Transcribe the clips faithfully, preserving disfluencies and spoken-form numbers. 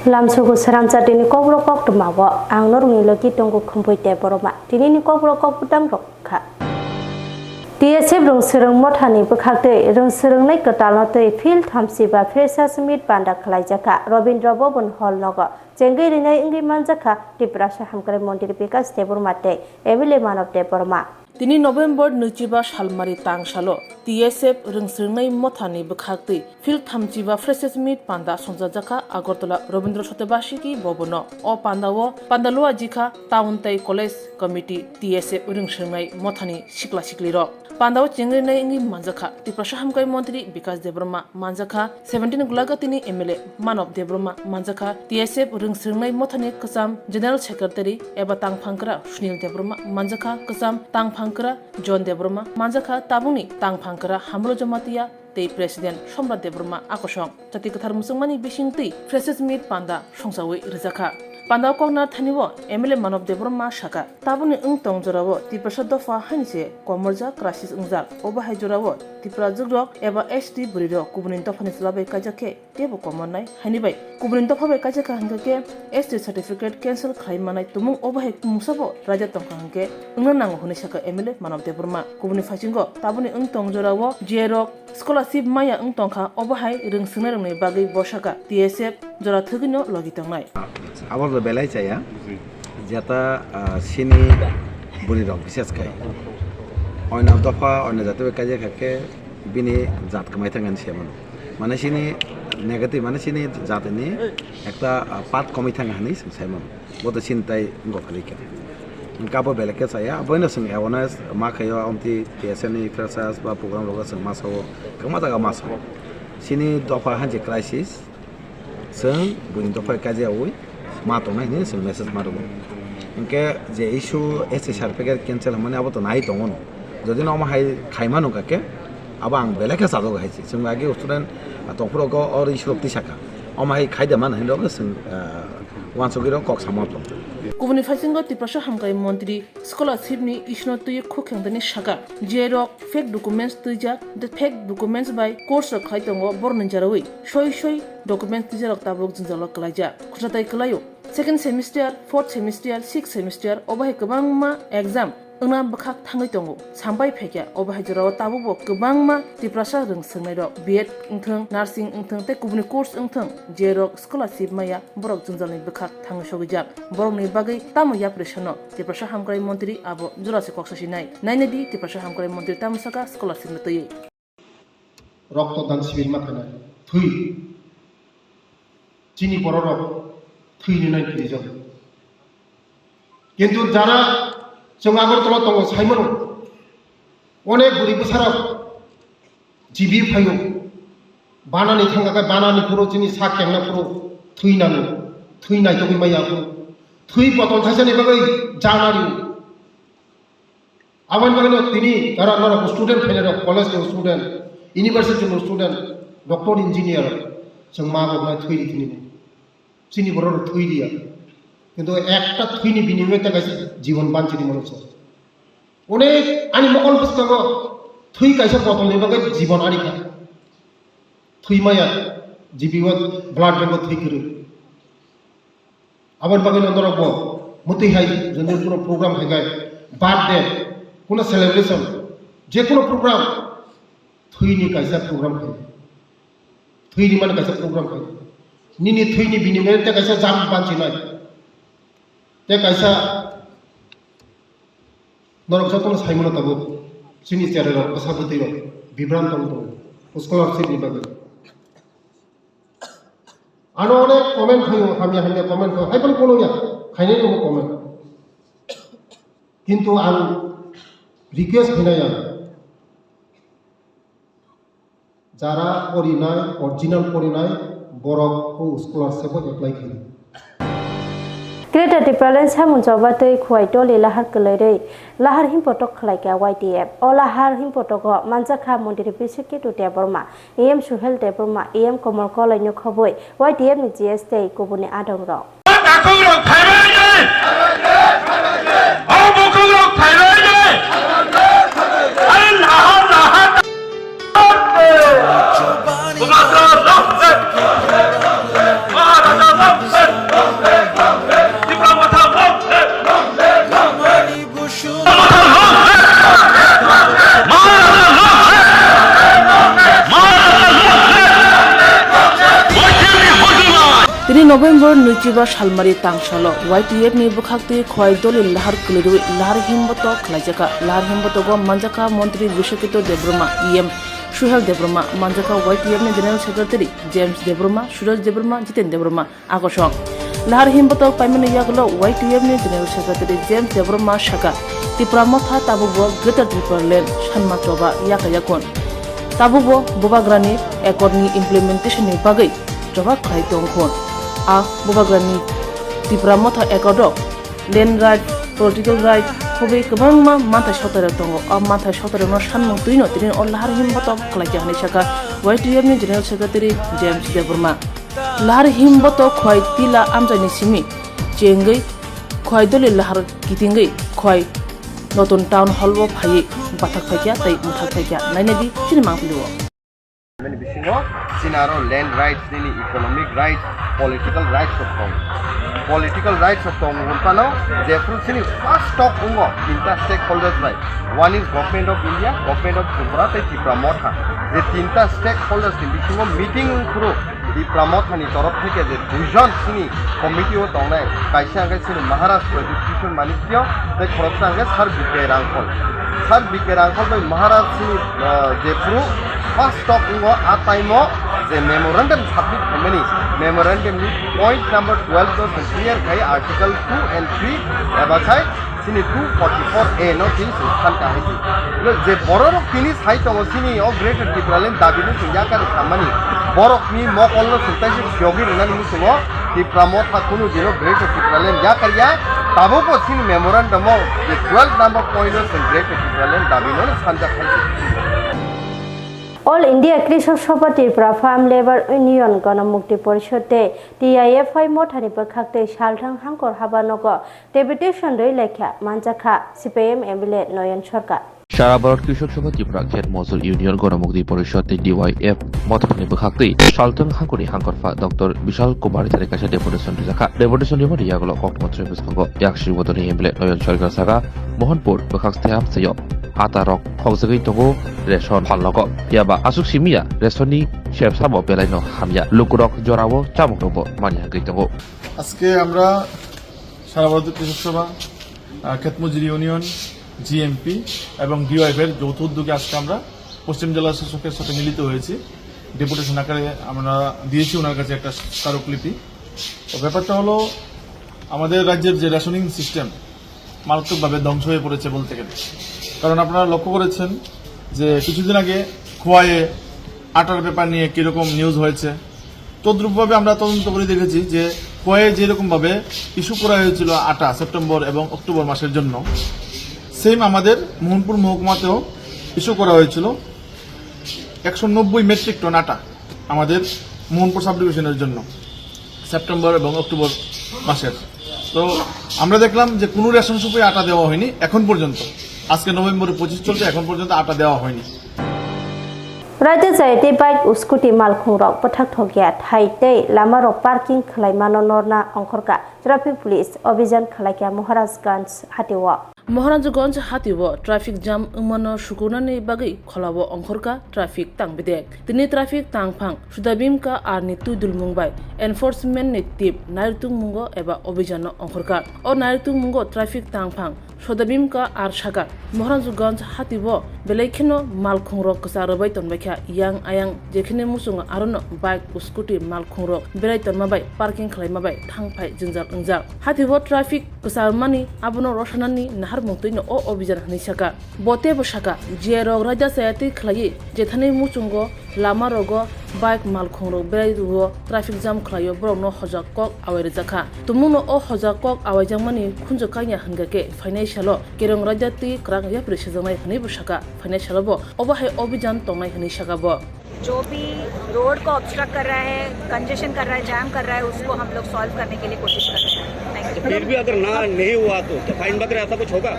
Lamsugu sramsa tini kokborok koktwma o ang norokni logi tongo Khumpui Debbarma. Tinini kokborok kokbwtang rok kha. T S F rwng swrwng mothani bwkhaktwi rwng swrwngnai kwtalno twi Field thamsiba Freshers Meet panda khwlaijakha Robindra Bhavan Hall nogo. Chengwi rinai wngwi manjakha Tiprasa Hamkrai Montri Bikash Debbarma tei M L A Manav Debbarma. Tini November nwichiba salmari tang salo T S F rwng swrwngnai mothani bwkhaktwi Field thamchiba Freshers Meet panda songchajakha Agartala Rabindra Satyabasiki Bhavan o. O panda o panda luajikha town tei college committee, T S F rwng swrwngnai mothani sikla siklirok. Panda o chengrinai wngwi manjakha Tiprasa Hamkrai Montri Bikash Debbarma, manjakha seventeen Golagatini M L A Manav Debbarma, manjakha T S F rwng swrwngnai mothani kwcham General Secretary eba tangphangkra Sunil Debbarma, manjakha kwcham tangphangkra John Debbarma, manjakha tabukni tangphangkra Hamlo Jamatia tei President Somrat Debbarma akosong. Jati kwthar muchungmani bisingtwi Freshers Meet panda songchawi rwjakha. Panda o koknar thani o M L A Manav Debbarma sakha, tabukni wng tong jorao Tiprasa dopha haini se komorjak crisis wngjak. Obo hai jorao Tiprajwk rok eba S T bwrwi rok kubuni dophani chwla bai kaijak khe teibo komornai. Haini bai kubuni dopha bai kaijak kha hwnkhe S T certificate cancel khlai manai tumung obo hai mungsa bo raida tongkha hwnkhe wngna nango hwnwi sakha M L A Manav Debbarma. Kubuni phaisingo tabukni wng tong jorao J rok scholarship maya wng tongkha, obo hai rwng swrwngnai rokni bagwi bo sakha T S F jora thwgwino logi tongnai. Abo to belai chaya, jeta, ah, sini bwrwi rok bises khai. Oino dopha, oino jati bai kaijak kha khe bini jat kwmai thangani se mano. Mane sini negative, mane sini jatini ekta, ah, part komwi thang hinwi chwng sai mano. Bo to chini tai wngkha phalik khe. Hwnkhe abo belai khe chaya, aboino chwng awareness ma khaio, amtwi T S F ni freshers ba program rogo chwng ma sao, kwbangma jaga ma sao. Chini dopha hanse crisis, chwng buini dopha kajiyaui ma tongnai hinwi chwng message ma rwo. Hwnkhe je issue S T certificate cancel hwnmani abo to nai tongo no. Jodi no omo hai khaima nungkha khe, abo ang belai khe chajago hai se. Chwng agi student tongphuru go or issue rok twi sakha. Omo hai khai de man hinwi rok chwng, ah, Wansugwi rok kok sama tong. Kubuni phaisingo Tiprasa Hamkrai Montri scholarship ni issue no twi khuk khengdani sakha, J rok fake documents twijak, the fake documents bai course rok khai tongo, borok ni jarawi soi soi documents twijarok tabuk jwngjalo kwlaijak. Khorsa tai kwlaio second semester, fourth semester, sixth semester, obo hai kwbangma exam wngna bwkhak thangwi tongo. Sampai phaikha, obo hai jorao tabukbo kwbangma Tiprasa rwng swrwngnairok B Ed wngthwng, nursing wngthwng tei kubuni course wngthwng, je rok scholarship maya, borok jwngjalni bwkhak thangwi sogwijak. Borokni bagwi tamo yapri sano Tiprasa Hamkrai Montri abo jora se kok sasinai. Nainai di Tiprasa Hamkrai Montri tamo saka scholarship no twiwi. Rokto dan sibir ma khainai. Thwi. Chini bororok thwi ni nai kiri jago. Kintu jara chwng Agartala tongo saimano. Onek bwrwi bwsarok jibi phaio. Banani thangkha khe banani phuru chini sak kengna phuru thwi nango. Thwi naitugwi maya phuru. Thwi botol thaisani bagwi jana rio. Aboni bagwino tini jara norok student phainai rok, college ni student, university ni student, doctor, engineer, chwng ma bo wngnai thwi ri tini. Chini borok rok thwi riya. Kintu ekta thwini binimoi tei kaisa jibon banchi di mano se. Onek ani mokol bwskango thwi kaisa botol ni bagwi jibon ari kha. Thwi maya, G B o blood bank o thwi kwrwi. Aboni bagwi no norok bo mwtwi hai jodi kuno program hai khe birthday, kuno celebration, je kuno program, thwini kaisa program khaio. Thwi rimani kaisa program khaio. Nini thwini binimoi tei kaisa jam banchinai. Tei kaisa norok jotono saimano tabuk chini cherairok bwsa bwtwirok bibranto wng tongo scholarship ni bagwi. Ano onek comment khaio, hamya hamya comment khaio, hai phano phunukya, khainai tongo comment. Kintu ang request khainai ang, jara porinai, original porinai, borok o scholarship o apply khaio. Greater Tipraland samung choba tei Khuaitoli lahar kwlairwi lahar himpotok khlaikha Y T F. O lahar himpotogo manjakha Montri Biswakirti Debbarma, E M Suhel Debbarma, E M Komol Kolai no khobwi Y T F ni G S tei kubuni adongrok. Takhuk rok phaibai de. O bukhuk rok phaibai de. Are naha naha. Bumatra rok. Maharaja rok. Chiba salmari tangsalo Y T F ni bwkhaktwi Khwai doli lahar kwlwirwi lahar himbotok khlaijakha. Lahar himbotogo manjakha Montri Bishwakito Debbarma, E M Suhel Debbarma, manjakha Y T F ni General Secretary James Debbarma, Suraj Debbarma, Jiten Debbarma, Akosong. Lahar himbotok paimani yagulo Y T F ni General Secretary James Debbarma sakha, Tipra Motha tabukbo Greater Tipraland sanma choba yakha yakhun. Tabukbo Bubagrani Accord ni implementation ni bagwi choba khlai tongkhun. A Bubagrani Tipra Motha Accord o land right, political right, khobwi kwbangma manthai sotairok tongo. O manthai sotairokno sanmung twino tini o lahar himbotok khlaikha hwnwi sakha Y T F ni General Secretary James Debbarma. Lahar himbotok Khwai Tila amchaini simi chengwi Khwai doli lahar kitingwi Khwai Notun Town Hall o phaiwi bathak phaikha tei mwthak phaikha. Nainadi chini mangpili o. Mani bisingo chini aro land rights, nini economic rights, political rights rok tongo. Political rights rok tongo hwnphano jephru chini first talk wngo tinta stakeholders bai. One is Government of India, Government of Tripura tei Tipra Motha. Je tinta stakeholders ni bisingo meeting wngphuru Tipra Mothani torof theke je duijon chini committee o tongnai, kaisa hwnkhe chini Maharaj Pradyut Kishore Manikya tei khoroksa hwnkhe Sir B K Rangkhol. Sir B K Rangkhol bai Maharaj chini, ah, jephru first talk wngo, a time o je memorandum submit khaimani, memorandum ni point number twelve o se clear khai article two and three eba khai chini two forty-four A no tini chwng san kahai di. Lo je bororok tini sai tongo chini o Greater Tipraland dabi no chwng yakari khammani, borok ni mokol no chwng taisa siyogwi rwnani muchungo Tipra Motha kunu dino Greater Tipraland yakar ya, tabukbo chini memorandum o je twelve number point o chwng Greater Tipraland dabi no sanjak khai di. All India Krishak Sabha Tripura Farm Labour Union Ganamukti Porishod tei T I F I Mothani bwkhaktwi salthang hangkor haba nogo deputation rwi lekha manjakha C P I M M L A Noyon Sarkar. Sara Bharat Krishak Sabha Tripura Khet Mozdur Union Ganamukti Porishod tei T Y F Mothani bwkhaktwi salthang hangkorni hangkorpha Doctor Bishal Kumar ni thani kaisa deputation rijakha. Deputation rimani yagulo kokthoma chwrai bwskango yaksi bodolni M L A Noyon Sarkar saka Mohanpur bwkhak step hamsio ata rok khokjagwi tongo ration phalnogo. Phiya ba aswk simi ya ration ni sep samo belai no hamya. Lukurok jorao chamung rokbo mani hagwi tongo. আজকে আমরা সারা ভারতীয় কৃষক সভা, আহ, ক্ষেত মজুরি union, G M P এবং D Y F এর যৌথ উদ্যোগে আজকে আমরা পশ্চিম জেলা শাসকের সাথে মিলিত হয়েছি। ডেপুটেশন আকারে আমরা দিয়েছি ওনার কাছে একটা স্মারকলিপি। তো ব্যাপারটা হলো, আমাদের রাজ্যের যে রেশনিং সিস্টেম, মারাত্মকভাবে ধ্বংস হয়ে পড়েছে বলতে গেলে। কারণ আপনারা লক্ষ্য করেছেন যে কিছুদিন আগে খোয়াইয়ে আটার ব্যাপার নিয়ে কীরকম নিউজ হয়েছে। তদ্রূপভাবে আমরা তদন্ত করে দেখেছি যে খোয়াইয়ে যেরকমভাবে ইস্যু করা হয়েছিল আটা সেপ্টেম্বর এবং অক্টোবর মাসের জন্য, সেম আমাদের মোহনপুর মহকুমাতেও ইস্যু করা হয়েছিল একশো নব্বই মেট্রিক টন আটা আমাদের মোহনপুর সাব ডিভিশনের জন্য সেপ্টেম্বর এবং অক্টোবর মাসের। তো আমরা দেখলাম যে কোনো রেশন শপে আটা দেওয়া হয়নি এখন পর্যন্ত। আজকে নভেম্বরের পঁচিশ চলছে, এখন পর্যন্ত আটা দেওয়া হয়নি। Raida chaya tei bike o scooty malkhung rok bwthak thok ya thai tei lama rok parking khlai mano norna ongkhorkha traffic police obhijan khlaikha Maharajganj hatio. Maharajganj hatio traffic jam wngmano sukurnani bagwi kholao ongkhorkha traffic tang bedek. Tini traffic tangphang Sudabimka R ni twi dulmung bai enforcement ni team nairwtwngmungo eba obhijano ongkhorkha. O nairwtwngmungo traffic tangphang Sodabimka R sakha, Maharajganj hatio belai kheno malkhungrok kwcha rwbai tonbaikha, yang ayang jekhene muchungo arono bike, scooty malkhungrok berai tonma bai parking khlaima bai thangphai jwngjal wngjak. Hatio traffic kwcharmani abono rwsanani naharmung twino o obhijan hwnwi sakha. Bo teibo sakha, J rok raida chaya twi khlaiwi jethani muchungo lama rogo bike malkhung rok berai rwo traffic jam khlaio borokno hojak kok awai rwjakha. Tumungno o hojak kok awaijakmani khunju kanya hwnkha khe phainai salo kerong raida twi kwrak yapri sejaknai hwnwi bo sakha. Phainai salo bo obo hai obhijan tongnai hwnwi sakha bo. जो भी रोड को ऑब्स्ट्रक्ट कर रहा है, कंजेशन कर रहा है, जैम कर रहा है, उसको हम लोग सॉल्व करने के लिए कोशिश कर रहे हैं। Thank you. फिर भी अगर ना, नहीं हुआ तो क्या फाइन वगैरह ऐसा कुछ होगा?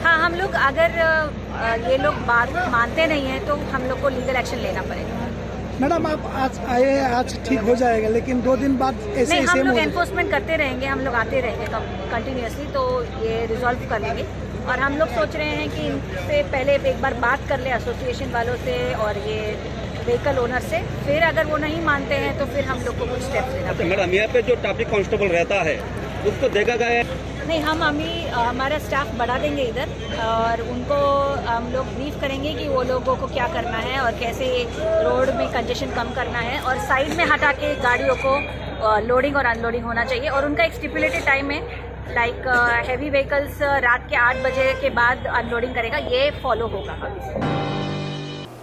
हाँ, हम लोग अगर, अ, ये लोग बात मानते नहीं हैं तो हम लोग को लीगल एक्शन लेना पड़ेगा। मैडम, आप आज आए, आज ठीक हो जाएगा, लेकिन दो दिन बाद ऐसे नहीं, ही हम सेम लोग हो जाएगा। एनफोर्समेंट करते रहेंगे, हम लोग आते रहेंगे कंटिन्यूअसली, तो ये रिजॉल्व कर लेंगे। और हम लोग सोच रहे हैं कि इनसे पहले एक बार बात कर ले एसोसिएशन वालों से और ये व्हीकल ओनर से। फिर अगर वो नहीं मानते हैं तो फिर हम लोग को कुछ स्टेप्स लेना अच्छा पड़ेगा। मैडम, यहाँ पे जो ट्रैफिक कांस्टेबल रहता है, उसको देखा गया है? नहीं, हम अभी, अ, हमारा स्टाफ बढ़ा देंगे इधर और उनको हम लोग ब्रीफ करेंगे कि वो लोगों को क्या करना है और कैसे रोड में कंजेशन कम करना है और साइड में हटा के गाड़ियों को, अ, लोडिंग और अनलोडिंग होना चाहिए और उनका एक स्टिपुलेटेड टाइम है, लाइक, अ, हैवी व्हीकल्स, अ, रात के आठ बजे के बाद अनलोडिंग करेगा, ये फॉलो होगा अभी से।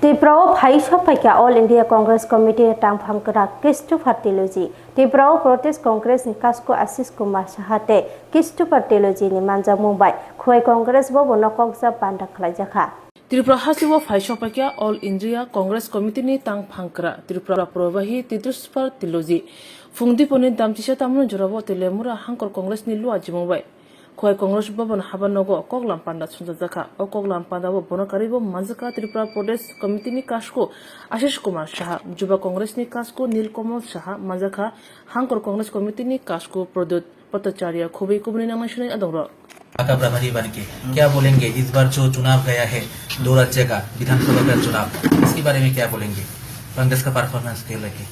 Tripura o phai sokphaikha All India Congress Committee ni tangphang kwrak Christopher Teluji. Tripura o Protest Congress ni kasku Ashish Kumar Saha tei Christopher Teluji ni manjakmung bai Khowai Congress bobo no kokjak banda khlaijakha. Tripura hasteo phai sokphaikha All India Congress Committee ni tangphang kwrak Tripura Probahi Christopher Teluji. Phung diponi damchisa tamoni jorao Telemura Hangkor Congress ni luajimung bai Khowai Congress Bhavan habanogo koklam panda swngjak jakha. O koklam pandao bono karwibo manjakha Tripura Pradesh Committee ni kasku Ashish Kumar Saha, Juba Congress ni kasku Nil Kamal Saha, manjakha Hangkor Congress Committee ni kasku Pradyut Bhattacharya, khubui kubuni nangnai swnai adongrok. आका प्रभारी बन के क्या बोलेंगे? इस बार जो चुनाव गया है, दो राज्य का विधानसभा का चुनाव, इसके बारे में क्या बोलेंगे? कांग्रेस का परफॉर्मेंस के लेके।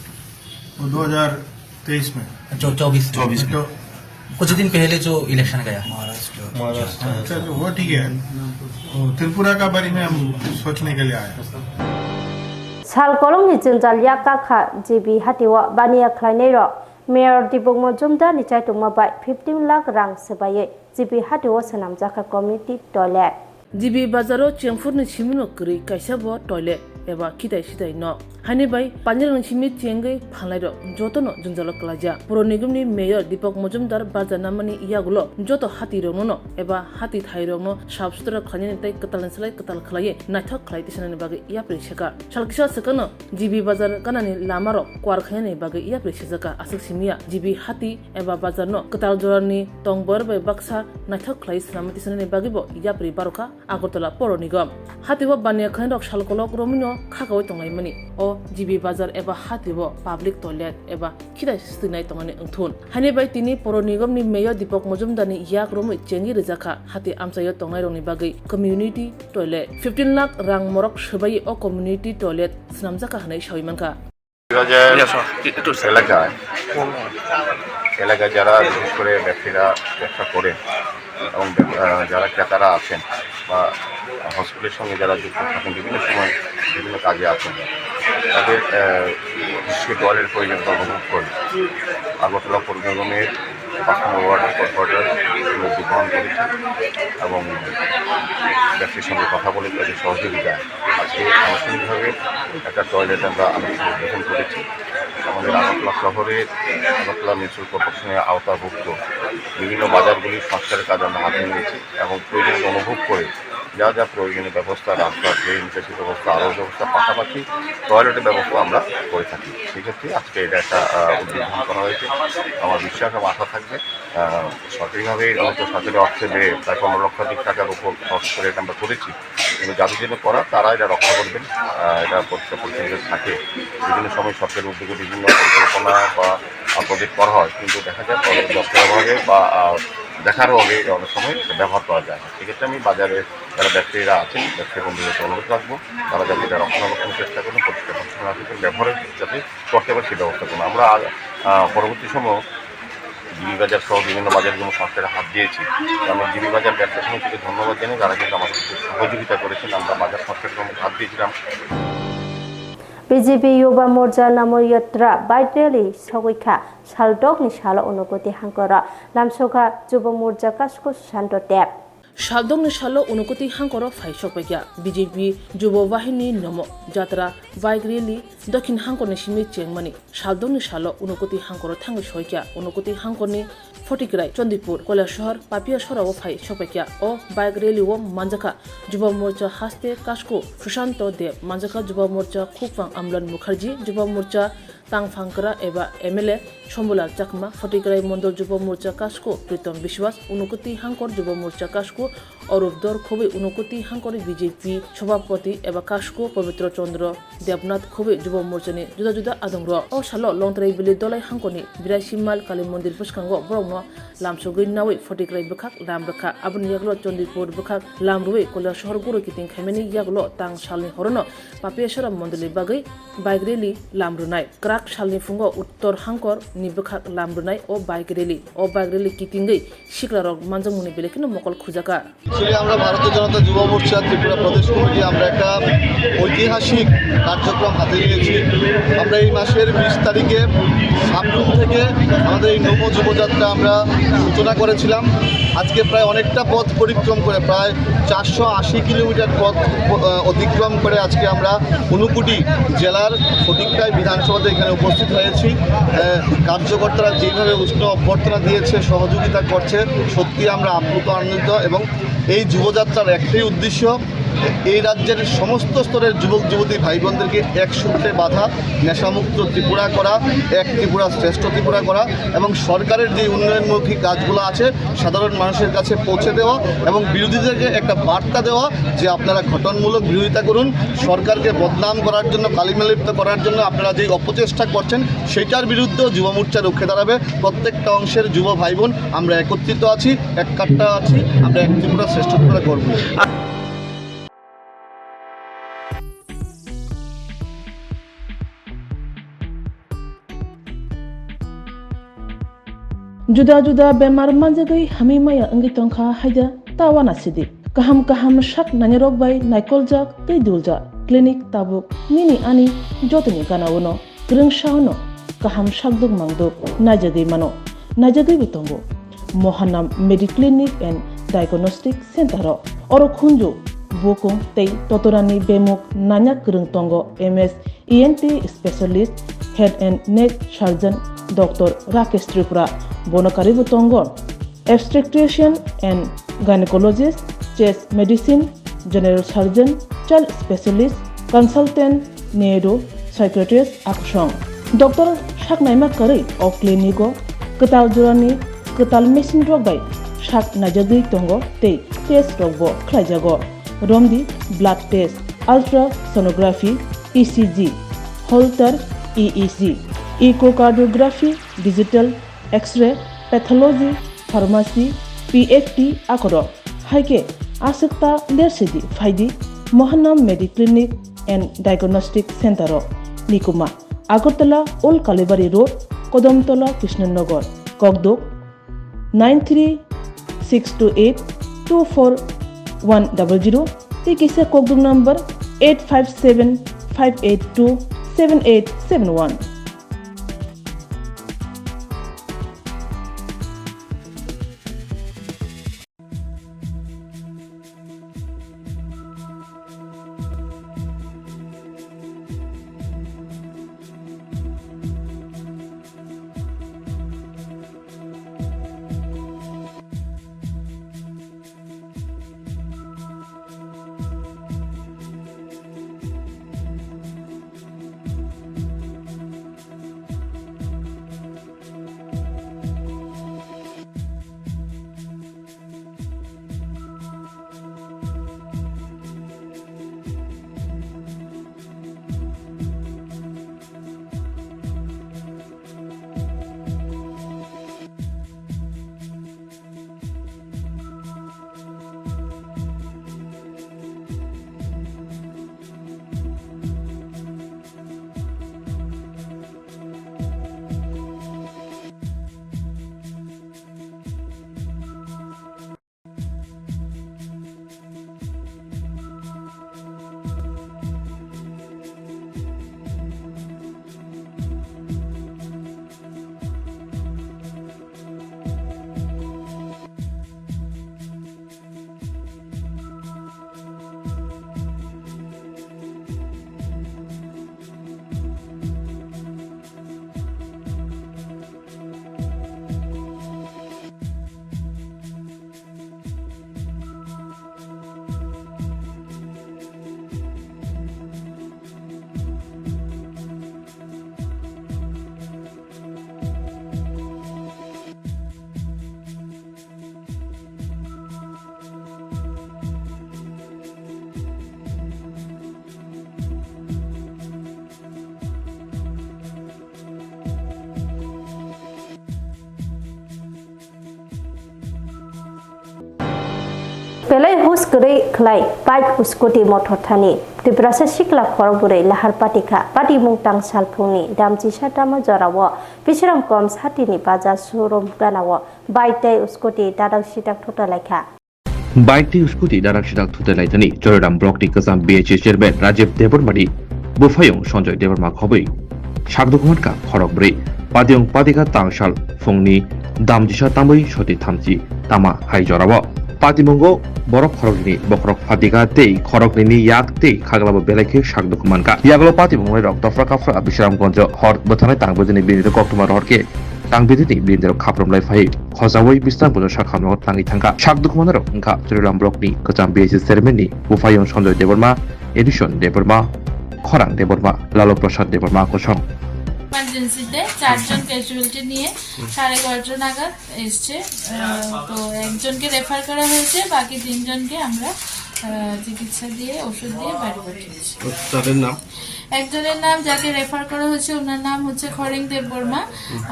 वो दो हज़ार तेईस में। चौ-, चौबीस में। चौबीस में। तो कुछ दिन पहले जो इलेक्शन गया। महाराष्ट्र। महाराष्ट्र। अच्छा, तो वो ठीक है। वो त्रिपुरा का बारे में हम सोचने के लिए आए हैं। Sal kolomni jwngjal yak kakha G B hatio baniya khlainairok Mayor Dipok Mojumdar ni chaitokma bai fifteen lakh rang swbaiwi G B hatio swnamjakha community toilet. G B bazaro chengphurni simino kwrwi kaisa bo toilet eba khitai sitai no. Haini bai panirokni simi chengwi phalnairok jotono jwngjalo kwlaijak. Puro Nigomni Mayor Dipok Mojumdar bazar namani yagulo joto hatirokno no eba hati thairokno sap sutra khlainani tei kwtalni slai kwtal khlaiwi naithok khlai tisanani bagwi yapri saka. Sal kisa swkangno G B bazar ganani lamarok kuar khainani bagwi yapri sijaka. Aswk simiya G B hati eba bazarno kwtal jorani tong boyar bai baksa naithok khlai swnamwi tisanani bagwibo yapri barokha Agartala Poro Nigom. Hatio baniya khlainrok salkolok romwino khakaui tonglaimani. O G B bazar eba hatio public toilet eba khita swinai tongmani wngthun. Haini bai tini Poro Nigomni Mayor Dipok Mojumdarni yak romwi chengwi rijakha hati amchaio tongnairokni bagwi community toilet. Fifteen lakh rang morok swbaiwi o community toilet swnamjakha hwnwi saui mankha. বিরাজের এলাকায়, এলাকায় যারা বিশেষ করে ব্যবসায়ীরা ব্যবসা করেন এবং ব্যব-, আহ, যারা ক্রেতারা আছেন বা হসপিটালের সঙ্গে যারা যুক্ত থাকেন, বিভিন্ন সময় বিভিন্ন কাজে আছেন, তাদের, আহ, বিশেষ করে টয়লেট প্রয়োজনীয়তা অনুভব করেন। আগরতলা পৌর নিগমের পাঁচ নম্বর ওয়ার্ডের কর্পোরেটর উদ্যোগ গ্রহণ করেছেন এবং ব্যক্তির সঙ্গে কথা বলে তাদের সহযোগিতায় আজকে আনুষ্ঠানিকভাবে একটা টয়লেট আমরা আনুষ্ঠানিক উদ্বোধন করেছি। আমাদের আগরতলা শহরে আগরতলা মিউনিসিপ্যাল কর্পোরেশনের আওতাভুক্ত বিভিন্ন বাজারগুলির সংস্কারের কাজ আমরা হাতে নিয়েছি এবং প্রয়োজনীয়তা অনুভব করে যা যা প্রয়োজনীয় ব্যবস্থা, রাস্তা, ড্রেন, নিকাশি ব্যবস্থা, আলোর ব্যবস্থা, পাশাপাশি টয়লেটের ব্যবস্থা আমরা করে থাকি। সেক্ষেত্রে আজকে এটা একটা, আহ, উদ্যোগ গ্রহণ করা হয়েছে। আমার বিশ্বাস এবং আশা থাকবে, আহ, সরকারিভাবে অন্তত সরকারি অর্থে যে প্রায় পনেরো লক্ষাধিক টাকার উপর খরচ করে এটা আমরা করেছি, কিন্তু যাদের জন্য করা তারা এটা রক্ষা করবেন। আহ, এটা পরিষ্কার পরিচ্ছন্ন থাকে। বিভিন্ন সময় সরকারের উদ্যোগে বিভিন্ন পরিকল্পনা বা, আহ, প্রজেক্ট করা হয়, কিন্তু দেখা যায় পরে দপ্তরের অভাবে বা, আহ, দেখার অভাবে অনেক সময় এটা ব্যবহার করা যায় না। সেক্ষেত্রে আমি বাজারে যারা ব্যবসায়ীরা আছেন, ব্যবসায়ী বন্ধুদেরকে অনুরোধ রাখবো, তারা যাতে এটা রক্ষণাবেক্ষণের চেষ্টা করেন, পরিষ্কার পরিচ্ছন্ন রাখেন, ব্যবহারের যাতে করতে পারে সেই ব্যবস্থা করুন। আমরা, আহ, পরবর্তী সময় জিবি বাজার সহ বিভিন্ন বাজারগুলো সংস্কারে হাত দিয়েছি। তো আমি জিবি বাজার ব্যবসা সমিতিকে ধন্যবাদ জানাই, তারা কিন্তু আমাদের খুব সহযোগিতা করেছেন। আমরা বাজার সংস্কারের কামে হাত দিয়েছিলাম। B J P Yuba Morcha namo yatra bike rally sogwi kha, saldokni salo Unakoti hangkoro lamsokha Juba Morcha kasku Susanto Deb. Saldokni salo Unakoti hangkoro phai sokpaikha B J P Juba Bahini nomo jatra bike rally Dokhin hangkorni simi chengmani. Saldokni salo Unakoti hangkoro thangwi soikha. Unakoti hangkorni Photikrai, Chandipur, Kailasahar, Papia sorao phai sokpaikha. O bike rally o manjakha Juba Morcha haste kasku Susanto Deb, manjakha Juba Morcha khukphang Amlan Mukherjee, Juba Morcha Tangphangkra eba M L A Shambhulal Chakma, Phatikrai Mondol Jubo Morcha Kasku Pritom Biswas, Unokoti Hangkor Jubo Morcha Kasku Arup Dor Khoboi, Unokoti Hangkor B J P Sobhapati eba Kasku Pabitro Chandra Debnath Khoboi Jubo Morchani juda juda adongrok. O salo Longtrai Valley Dolai Hangkorni biraisi mile Kali Mondir bwskango borokno lamsogwi naui Phatikrai bwkhak lam rwkha. Aboni yagulo Chandipur bwkhak lam rwui Koilasohor guru kiting khaimani yagulo tang salni horono Papiasora Mondolni bagwi bike rally lam rwnai. Kwrak salni phungo Uttor Hangkor ni bwkhak lam rwnai o bike rally. O bike rally kitingwi siklarok manjakmungni belai kheno mokol khujaka. Actually, আমরা ভারতীয় জনতা যুব মোর্চা ত্রিপুরা প্রদেশ কমিটি আমরা একটা ঐতিহাসিক কার্যক্রম হাতে নিয়েছি। আমরা এই মাসের বিশ তারিখে সাবরুম থেকে আমাদের এই নমো যুবযাত্রা আমরা সূচনা করেছিলাম। আজকে প্রায় অনেকটা পথ পরিক্রম করে, প্রায় চারশো আশি কিলোমিটার পথ, আহ, অতিক্রম করে আজকে আমরা ঊনকোটি জেলার ফটিকরায় বিধানসভাতে এখানে উপস্থিত হয়েছি। আহ, কার্যকর্তারা যেভাবে উষ্ণ অভ্যর্থনা দিয়েছে, সহযোগিতা করছে, সত্যি আমরা আপ্লুত আনন্দিত। এবং এই যুবযাত্রার একটাই উদ্দেশ্য, এই রাজ্যের সমস্ত স্তরের যুবক যুবতী ভাই বোনদেরকে এক সূত্রে বাঁধা, নেশামুক্ত ত্রিপুরা করা, এক ত্রিপুরা শ্রেষ্ঠ ত্রিপুরা করা এবং সরকারের যে উন্নয়নমুখী কাজগুলো আছে সাধারণ মানুষের কাছে পৌঁছে দেওয়া এবং বিরোধীদেরকে একটা বার্তা দেওয়া যে আপনারা গঠনমূলক বিরোধিতা করুন, সরকারকে বদনাম করার জন্য, কালিমালিপ্ত করার জন্য আপনারা যে অপচেষ্টা করছেন সেইটার বিরুদ্ধেও যুব মোর্চা রুখে দাঁড়াবে। প্রত্যেকটা অংশের যুব ভাই বোন আমরা একত্রিত আছি, এক কাট্টা আছি, আমরা এক ত্রিপুরা শ্রেষ্ঠ ত্রিপুরা গর্ব। Juda juda bemar manjagwi hamwi maya wngwi tongkha haida ta uanasidi. Kaham kaham sak nainarok bai naikoljak tei duljak clinic tabuk nini ani jotoni gana-o no. Kwrwngsa-o no kaham sakduk mangduk naijagwi mano, naijagwibo tongo. Mohanam Mediclinic and Diagnostic Center-o oro khunju, bukung tei totorani bemuk nanya kwrwng tongo M S E N T specialist, head and neck surgeon Doctor Rakesh Tripura, bono karwibo tongo obstetrician and gynecologist, chest medicine, general surgeon, child specialist, consultant, neuro psychiatrist akusong. Doctor saknaima kwrwi o clinic-o kwtal jorani kwtal machine rok bai sak naijagwi tongo tei test rokbo khlaijago. Romdi blood test, ultrasonography, E C G, Holter E E G, echocardiography, digital X-ray, pathology, pharmacy, P F T akorok. Hai khe aswk ta lersidi phaidi Mohanam Mediclinic and Diagnostic Center-o. Nikuma, Agartala Old Kalibari Road, Kodomtola Krishnanagar, Kokduk, nine three six two eight two four one double zero, tei kisa kokduk number eight five seven five eight two seven eight seven one. Kwrwi khlai bike scooty mothor thani Tiprasa sikla khorok bwrwi lahar patikha. Patimung tang salphungni damchisa tamo jorao Bisramkom satini baja showroom ganao bike tei scooty dadak sidak thuta laikha. Bike tei scooty dadak sidak thuta laithani Choriram block ni kwcham B H A chairman Rajiv Debbarma ni buphayung Sanjoy Debbarma khobwi sakduk mankha khorok bwrwi. Patimung patikha tang salphungni damchisa tamwi soti thamchi tama hai jorao. Patimungo borok khoroknini bokhorok phatika tei khoroknini yak tei khaglabo belai khe sakduk mankha. Yagulo patimung rok Dofra Kaphra Bisramganj hor bwthanai tang bwdini bini koktwma rohor khe tang bwdini bini khaprom lai phai khojaui Bisramganj sakhamno tangwi thangkha. Sakduk manarok wngkha Choriram block ni kwcham B H A chairman ni buphayung Sanjoy Debbarma, Edison Debbarma, Khorang Debbarma, Lalo Prasad Debbarma kosong. ইমার্জেন্সিতে চারজন ক্যাজুয়ালিটি নিয়ে সাড়ে এগারোটা নাগাদ এসছে। আহ, তো একজনকে রেফার করা হয়েছে, বাকি তিনজনকে আমরা, আহ, চিকিৎসা দিয়ে, ওষুধ দিয়ে বাড়ি পাঠিয়েছি। তাদের নাম? একজনের নাম, যাকে রেফার করা হয়েছে, ওনার নাম হচ্ছে খরেং দেববর্মা।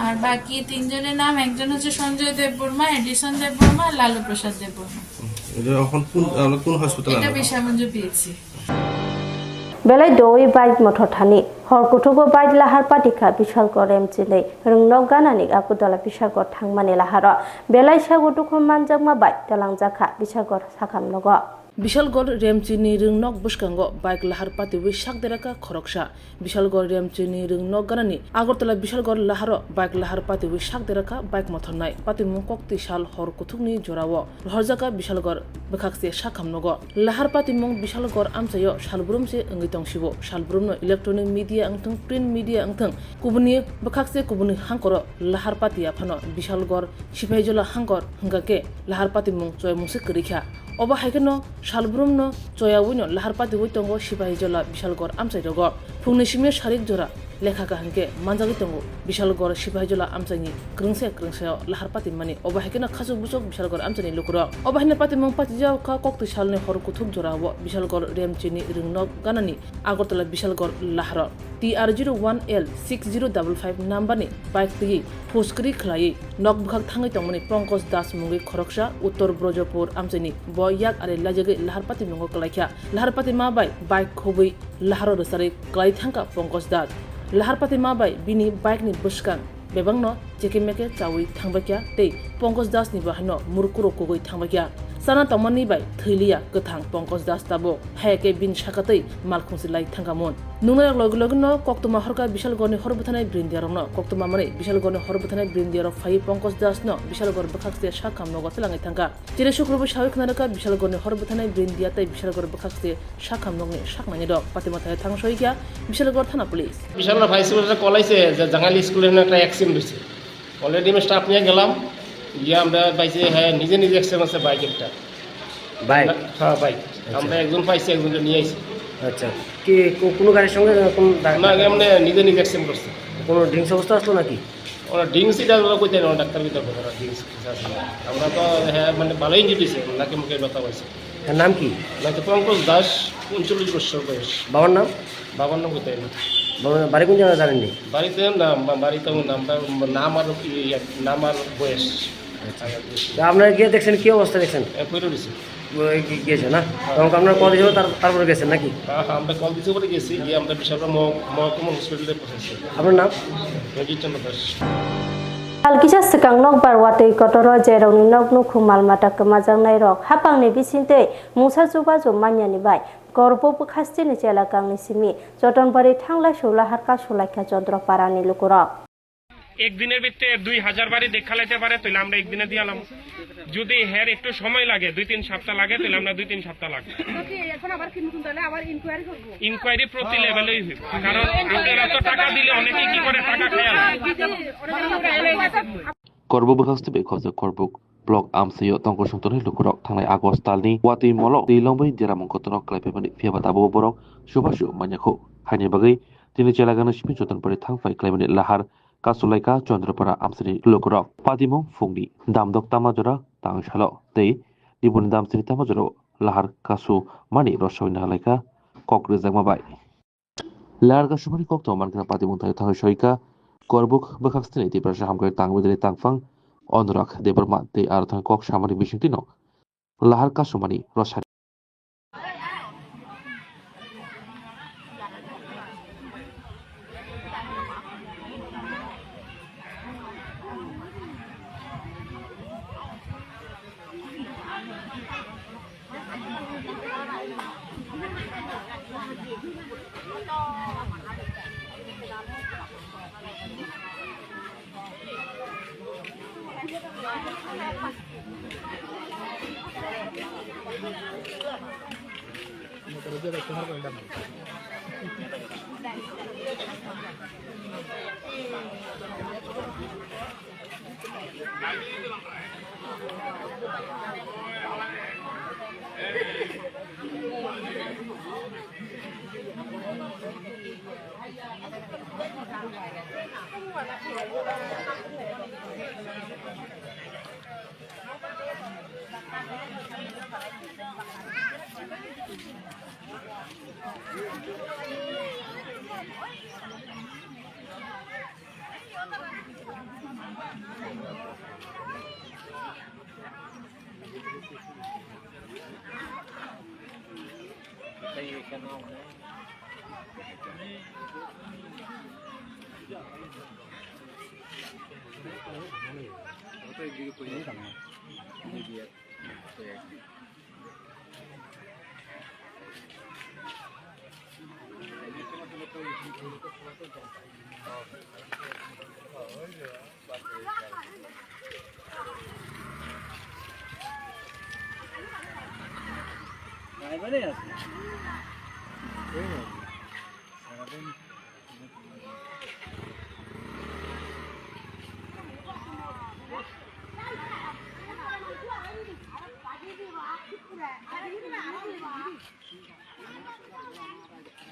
আর বাকি তিনজনের নাম, একজন হচ্ছে সঞ্জয় দেববর্মা, এডিসন দেববর্মা আর লালু প্রসাদ দেববর্মা। এটা এখন কোন, আমরা কোন হসপিটালে এটা আনবো? বিশালগঞ্জ PHC. Belai doi bike mothor thani hor kuthugo bike lahar patikha Bishalgarh Remchini rwngnok ganani Agartala Bishalgarh thangmani laharo belai sago dukhu manjakma bai twlangjakha Bishalgarh sakham nogo. Bishalgarh Remchini rwngnok bwskango bike lahar patiwi sak derakha khoroksa. Bishalgarh Remchini rwngnok ganani Agartala Bishalgarh laharo bike lahar patiwi sak derakha bike mothornai. Patimung koktwi sal hor kuthukni jorao rohorjakha Bishalgarh bwkhakse sakham nogo. Lahar patimung Bishalgarh amchaio salbrum se wngwi tongsibo. Salbrumno electronic media wngthwng, print media wngthwng, kubuni bwkhakse kubuni hangkoro lahar patiya phano Bishalgarh Sipahijala hangkor hwnkha khe lahar patimung choyamungse kwrwikha. Obo hai kheno salbrumno choyawino lahar patiwi tongo Sipahijala Bishalgarh amchairogo. Phungni simi sarik jora lekha kaham khe manjagwi tongo Bishalgarh Sipahijala amchaini kwrwngsa kwrwngsao lahar patimani. Obo hai kheno khachuk buchuk Bishalgarh amchaini lukurok. Obo haino patimung patijak kha koktwi salni hor kuthuk jorao Bishalgarh Remchini rwngnok ganani Agartala Bishalgarh laharo. T R zero one L six zero double five number ni bike twi phuskri khlaiwi nok bwkhak thangwi tongmani Pankaj Das mungwi khoroksa Uttor Brojapur amchaini bo yak ari laijagwi lahar patimungo kwlaikha. Lahar patima bai bike khobwi laharo rwcharwi kwlai thangkha Pankaj Das. Lahar patima bai bini bike ni bwskang bebakno cheke meke chawi thangbaikha tei Pankaj Das ni bo haino murkuro kugwi thangbaikha. Chana tongmani bai thwiliya kwthang Pankaj Das tabuk, haya khe bini saka tei malkhungsi lai thangkha mun. Nungnai logi logi no koktwma horkha Bishalgarh ni hor bwthanai brindiya rokno. Koktwma mani Bishalgarh ni hor bwthanai brindiya rok phai Pankaj Das no Bishalgarh bwkhakse sakham nogo twlangwi thangkha. Chini Sukrobo sawi khna rwkha Bishalgarh ni hor bwthanai brindiya tei Bishalgarh bwkhakse sakham nokni saknani rok. Patima thai thang soi kha Bishalgarh thana police. Bishalgarh fire সার্ভিসে call আইছে যে জাঙ্গালি স্কুলের একটা অ্যাক্সিডেন্ট হয়েছে। অলরেডি আমি স্টাফ নিয়ে গেলাম, গিয়ে আমরা পাইছি, হ্যাঁ, নিজে নিজে অ্যাক্সিডেন্ট হচ্ছে বাইক একটা। বাইক? হ্যাঁ, বাইক। আচ্ছা। আমরা একজন পাইছি, একজনকে নিয়ে আইছি। আচ্ছা, কি কো-, কোনো গাড়ির সঙ্গে কোনো ডা-, না, এমনি নিজে নিজে অ্যাক্সিডেন্ট করছে। কোনো ড্রিঙ্কস অবস্থা আসলো নাকি? ওরা ড্রিঙ্কস এটা আমরা কইতে পারি না, ডাক্তার কইতে পারবো না, ড্রিঙ্কস কিছু আছে না। আমরা তো, হ্যাঁ, মানে ভালো ইঞ্জুরি হয়েছে, নাকে মুখে ব্যথা হয়েছে। এর নাম কি? নাকি পঙ্কজ দাস, ঊনচল্লিশ বছর বয়স। বাবার নাম? বাবার নাম কইতে পারি না। বাবার নাম, বাড়ি কোন জায়গায় জানেননি? বাড়িতে না, বা-, বাড়িতে আমার নাম, বা-, নাম আর কি, নাম আর বয়স। আচ্ছা। তা আপনারা গিয়ে দেখছেন, কি অবস্থা দেখছেন? এ, পড়ে রয়েছে। ওই গি-, গিয়েছে না? তখন আপনারা কল দিয়েছিল, তার-, তারপরে গেছেন নাকি? হ্যাঁ, হ্যাঁ, আমরা কল দিতে পরে গেছি, গিয়ে আমরা বিশালগড় মহ-, মহকুমা হসপিটালে পৌঁছেছি। আপনার নাম? রঞ্জিত চন্দ্র Das. Sal kisa swkang nokbar watwi kotoro jerokni nok nukhung mal mata kwmajaknai rok hapangni bisingtwi mungsa chubachu manyani bai Korbuk bwkhasteni chela kangni simi Chotonbari thanglai sula harka sulaikha Chondroparani lukurok. একদিনের ভিতরে দুই হাজার বাড়ি দেখা লাইতে পারে, তাহলে আমরা একদিনে দিয়ে আলাম। যদি হের একটু সময় লাগে, দুই তিন সপ্তাহ লাগে, তাহলে আমরা দুই তিন সপ্তাহ লাগবে। তো কি এখন আবার কি নতুন তাহলে আবার ইনকোয়ারি করবো? ইনকোয়ারি প্রতি লেভেলেই হইব, কারণ আপনারা তো টাকা দিলে অনেকে কি করে টাকা খায়। Korbuk bwkhak stwi bai khojak Korbuk block amchaio tongkosong tonwi lukurok thangnai August talni watwi molo twi longbai deramung kotorno kwlaipaimani, phiyaba tabukbo borok chubachu manya kho. Haini bagwi tini chela kangni simi Chotonbari thangphai kwlaimani lahar kasulaikha Chondrapara amchaini lukurok. Patimung phungni damdok tama jora tang salo tei nibuni damchini tama jorao lahar kasumani rosoi nanglaikha kok rwjakma bai. Lahar kasumani koktwma mankha patimung thaio thangwi soikha Korbuk bwkhak stini Tiprasa hamkrai tang bwdini tangphang Anurag Debbarma tei aro thang kok samani bisingtwino lahar kasumani rosai.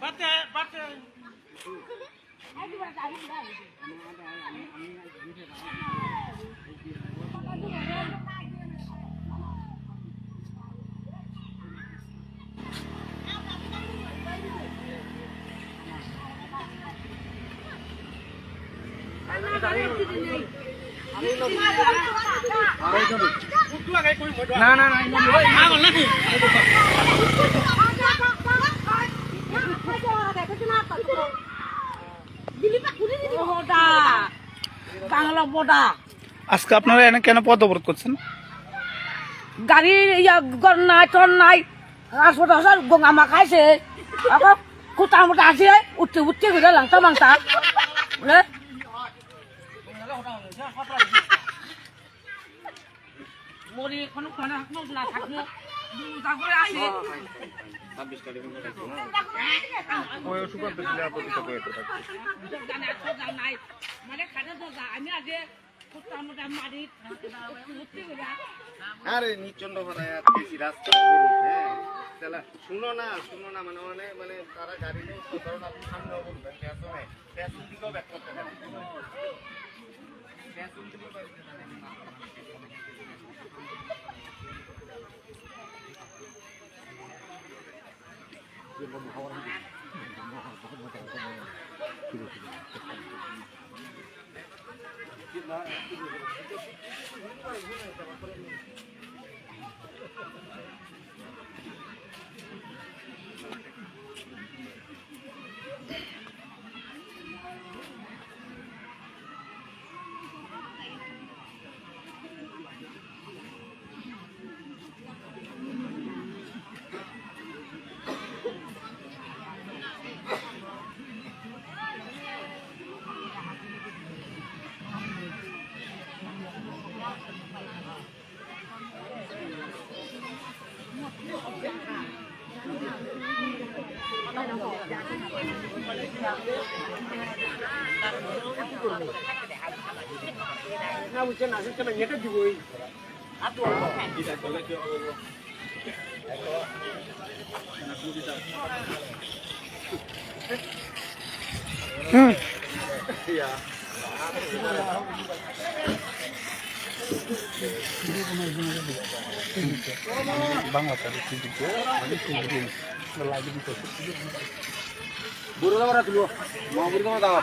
Bate, bate. Bangla বোদা। আজকে আপনারা এনে কেন পথ অবরোধ করছেন? গাড়ি ইয়া গর নাই, টন নাই। Aswt aswt gong ama kaise. Ako kuta muta asi ai, utti utti gula langta mangta. Le? Mori kono kono hakno bla thakno. Dagore asi. Oy, osukan to sila apot ito ko ito. Jane aswt janai. Mane khana to ja, ami age. আরে নিচন্ড পাড়ায় আর বেশি রাস্তা করুন, হ্যাঁ। তাহলে শুনো না, শুনো না, মানে, মানে, মানে, তারা গাড়ি নিয়ে তো ধরো না, আপনি সামনে বলবেন, পেছনে, পেছন দিকেও ব্যাক করতে পারেন। পেছন দিকেও ব্যাক করতে পারেন। Hmm. Bangla tadi tujuh ke, lagi tujuh ke, lagi di posisi. Buru sama ratu lu, mau buru sama tawa.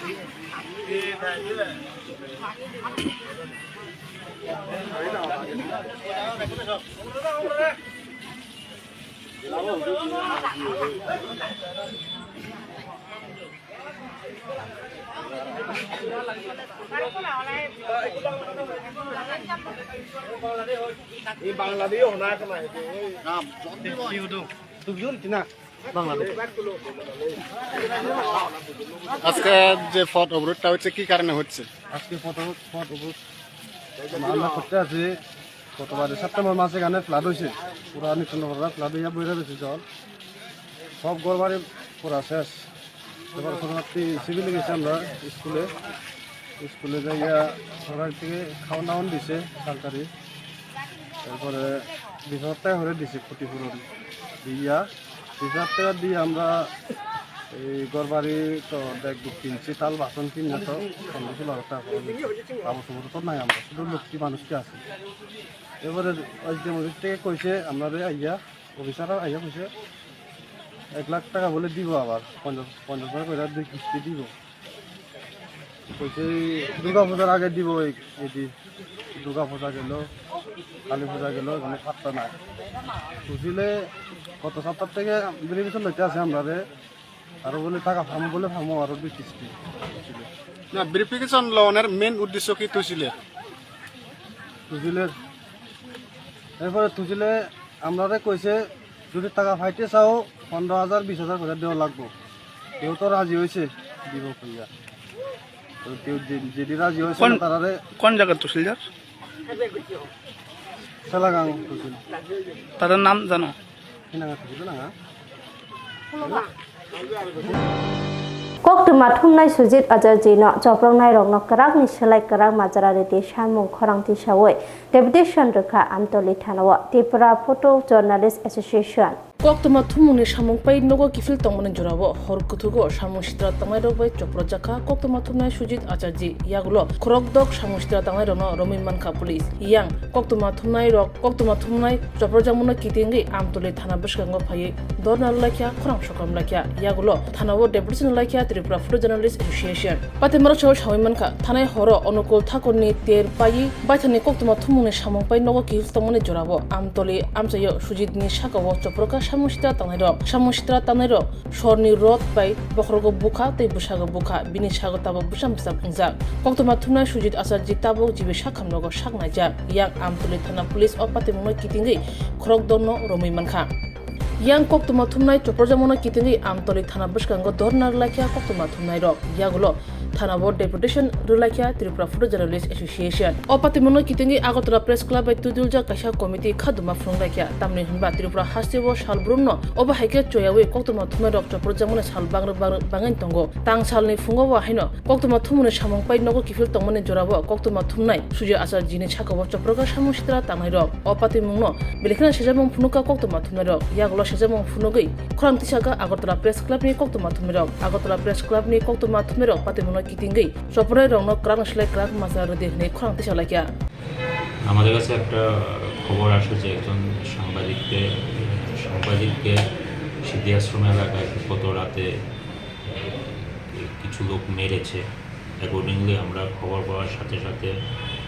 আজকে যে পথ অবরোধটা হচ্ছে, কি কারণে হচ্ছে? আজকে পথ অবরোধ, পথ অবরোধ আমরা করতে আছি। গতবারে সেপ্টেম্বর মাসে এখানে ফ্লাড হয়েছে, পুরা নিচন্দ্রপাড়া ফ্লাড হইয়া বইরা রয়েছে জল, সব ঘর বাড়ি পুরা শেষ। এবার শরণার্থী শিবিরে গেছি আমরা স্কুলে, স্কুলে যাইয়া সরকার থেকে খাওয়ান দাওয়ান দিছে সরকারি। তারপরে বিশ হাজার টাকা করে দিছে ক্ষতিপূরণ দিয়া। বিশ হাজার টাকা দিয়ে আমরা এই ঘর বাড়ি তো ব্যাগ বুক কিনছি, তাল বাসন কিনলে তো পনেরো ষোলো হাজার টাকা খরচ হয়েছে। কাপড় চোপড় তো নাই, আমরা শুধু লক্ষ্মী মানুষকে আছে। এবারে ওই যে মন্দির থেকে কইছে, আমরা রে আইয়া, অফিসার আইয়া কইছে এক লাখ টাকা বলে দিব, আবার পঞ্চাশ পঞ্চাশ হাজার করে দুই কিস্তি দিব। কইছে দুর্গা পূজার আগে দিব, এই এটি দুর্গা পূজা গেল, কালী পূজা গেল, কোনো পাত্তা নাই। বুঝলে কত সপ্তাহ থেকে বেনিফিশিয়ারি লইতে আছে আমরা রে, আরো বলে টাকা ফার্মো বলে ফার্মো আরো দুই কিস্তি। না, ভেরিফিকেশন লোনের মেইন উদ্দেশ্য কি তুসিলের? তুসিলের, এরপরে তুসিলে আমরারে কইছে যদি টাকা পাইতে চাও পনেরো হাজার বিশ হাজার করে দেওয়া লাগবো। কেউ তো রাজি হয়েছে দিব কইয়া। তো কেউ যে-, যদি রাজি হয়েছে কোন, না, তারারে কোন জায়গার তহসিলদার? সেলাগাং তহসিল। তাদের নাম জানো? কি নাম আছে? কিছু না, হ্যাঁ? Koktwma thumnai Sujit Acharjee no chopropnai rokno kwrakni slai kwrak majra rwdi samung khorang tisawi deputation rwkha Amtoli thanao Tripura Photo Journalist Association. Koktwma thumungni samung pai nogo kiphil tongmani jorao hor kuthugo samung sitra tangnairok bai chopropjakha koktwma thumnai Sujit Acharjee, yagulo khorokdok samung sitra tangnairokno romwi mankha police. Yang koktwma thumnairok koktwma thumnai chopropjakmano kitingwi Amtoli thana bwskango phaiwi dorna rwlaikha, khorang sokam laikha, yagulo thanao deputation rwlaikha Tripura Photo Journalist Association. Patimarok sao sawi mankha, thanai horo Anukul thakurni ter paiwi baithangni koktwma thumungni samung pai nogo kiphil tongmani jorao Amtoli amchaio Sujitni sakao chopropkha samung sitra tangnairok. Samung sitra tangnairok sorni rot bai bokhorogo bukha tei bwsago bukha, bini sago tabuk bwsa bwsa wngjak. Koktwma thumnai Sujit Acharjee tabuk jibi sakham nogo sak naijak. Yang Amtoli thana police o patimungno kitingwi khorokdokno romwi mankha. Yang koktwma thumnai chopropjakmano kitingwi Amtoli thana bwskango dorna rwlaikha koktwma thumnairok. Yagulo thanao deputation rwlaikha Tripura Photo Journalist Association. O patimungno kitingwi Agartala Press Club bai twiduljak kaisa committee khaduma phunuknaikha. Tamni hwnba Tripura hasteo salbrumno obo hai khe choyawi koktwma thumnairok chopropjakmani sal bangrwk bangrwk bangwi tongo. Tang salni phungo bo haino koktwma thumungni samung pai nogo kiphil tongmani jorao koktwma thumnai Sujit Acharjeeni sakao chopropkha samung sitra tangnairok. O patimungno belai kheno sejamung phunukha koktwma thumnairok. Yagulo sejamung phunugwi khorang tisakha Agartala Press Clubni koktwma thumnairok. Agartala Press Clubni koktwma thumnairok patimungno kitingwi chopropnairokno kwrakni slai kwrak majra rwdi hwnwi khorang tisalaikha. আমাদের কাছে একটা খবর আসে যে একজন সাংবাদিককে, সাংবাদিককে সিদ্ধি আশ্রম এলাকায় গত রাতে কিছু লোক মেরেছে। অ্যাকর্ডিংলি আমরা খবর পাওয়ার সাথে সাথে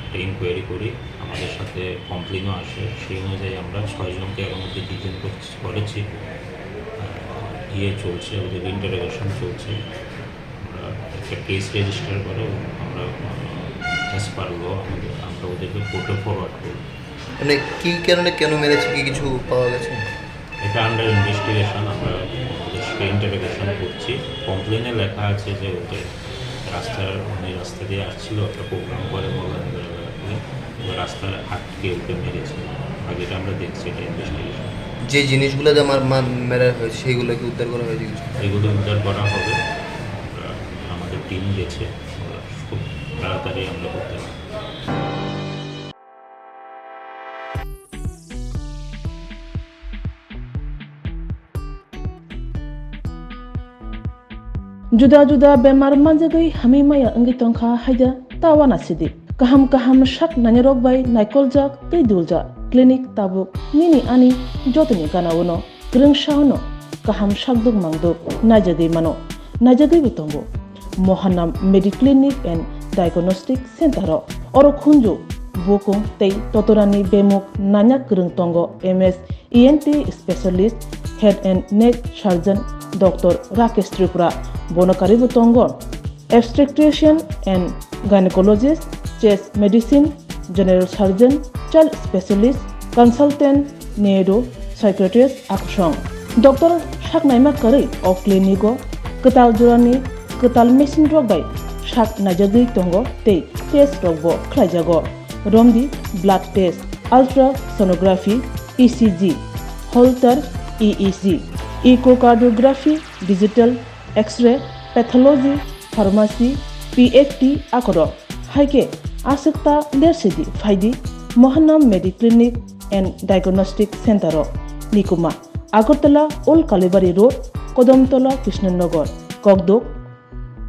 একটা ইনকোয়ারি করি, আমাদের সাথে কমপ্লেনও আসে, সেই অনুযায়ী আমরা ছয়জনকে এখন অবধি ডিটেইন করছি, করেছি। আহ, ইয়ে চলছে, ওদের ইন্টারোগেশন চলছে। আমরা একটা কেস রেজিস্টার করে আমরা, আহ, অ্যাজ পার ল আমাদের, আমরা ওদেরকে কোর্টে ফরওয়ার্ড করি। মানে, কি কারণে, কেন মেরেছে, কি কিছু পাওয়া গেছে? এটা আন্ডার ইনভেস্টিগেশন, আমরা ওদের সাথে ইন্টারোগেশন করছি। কমপ্লেনে লেখা আছে যে ওদের রাস্তার, মানে, রাস্তা দিয়ে আসছিল, একটা প্রোগ্রাম করে বলে, ওই রাস্তার আটকে ওকে মেরেছে। বাকিটা আমরা দেখছি, এটা ইনভেস্টিগেশন। যে জিনিসগুলো দিয়ে আমার মা-, মেরে হয়েছে, সেইগুলো কি উদ্ধার করা হয়েছে কিছু? এগুলো উদ্ধার করা হবে, আমরা, আমাদের টিম গেছে, ওরা খুব তাড়াতাড়ি আমরা করতে পারবো। Juda juda bemar manjagwi hamwi maya wngwi tongkha haida ta uanasidi. Kaham kaham sak nainarok bai naikoljak tei duljak clinic tabuk nini ani jotoni gana-o no kwrwngsa-o no kaham sakduk mangduk naijagwi mano, naijagwibo tongo Mohanam Mediclinic and Diagnostic Center-o. Oro khunju, bukung tei totorani bemuk nanya kwrwng tongo M S E N T specialist, head and neck surgeon Doctor Rakesh Tripura. Bono karwibo tongo obstetrician and gynecologist, chest medicine, general surgeon, child specialist, consultant, neuro psychiatrist akusong. Doctor sak naima kwrwi o clinic o kwtal jorani kwtal machine rok bai sak naijagwi tongo tei test rok bo khlaijago. Romdi blood test, ultrasonography, E C G, Holter E E G, echocardiography, digital X-ray, pathology, pharmacy, P F T akorok. Hai khe aswk ta lersidi phaidi Mohanam Mediclinic and Diagnostic Center o. Nikuma, Agartala Old Kalibari Road, Kodomtola Krishnanagar, Kokduk,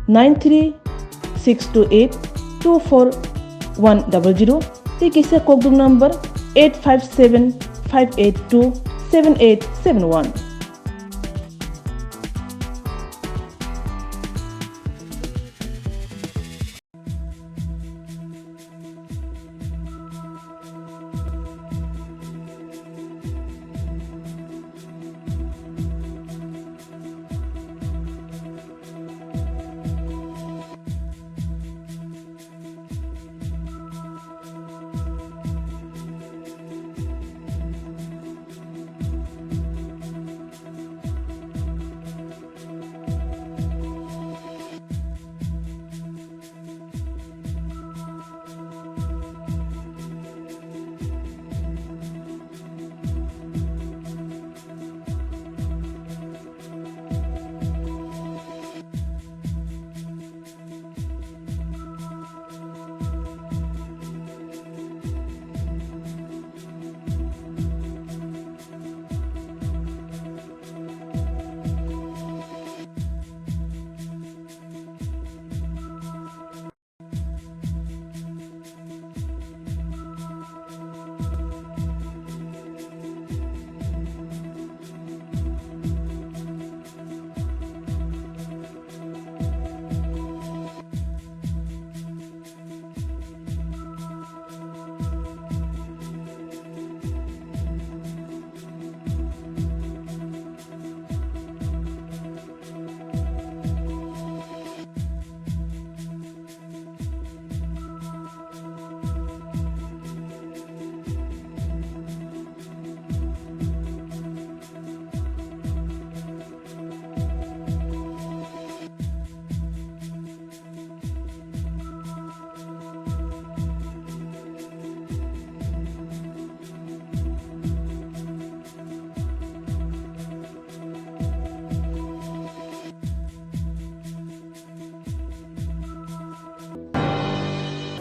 nine three six two eight two four one double zero, tei kisa kokduk number eight five seven five eight two seven eight seven one.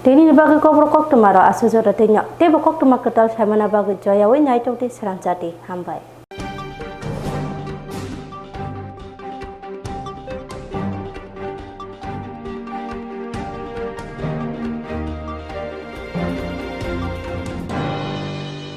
Tini ni bagwi kokborok koktwma rok aswk jora tei no teibo koktwma kwtal saimana bagwi joyawi naitokdi sranchati hambai.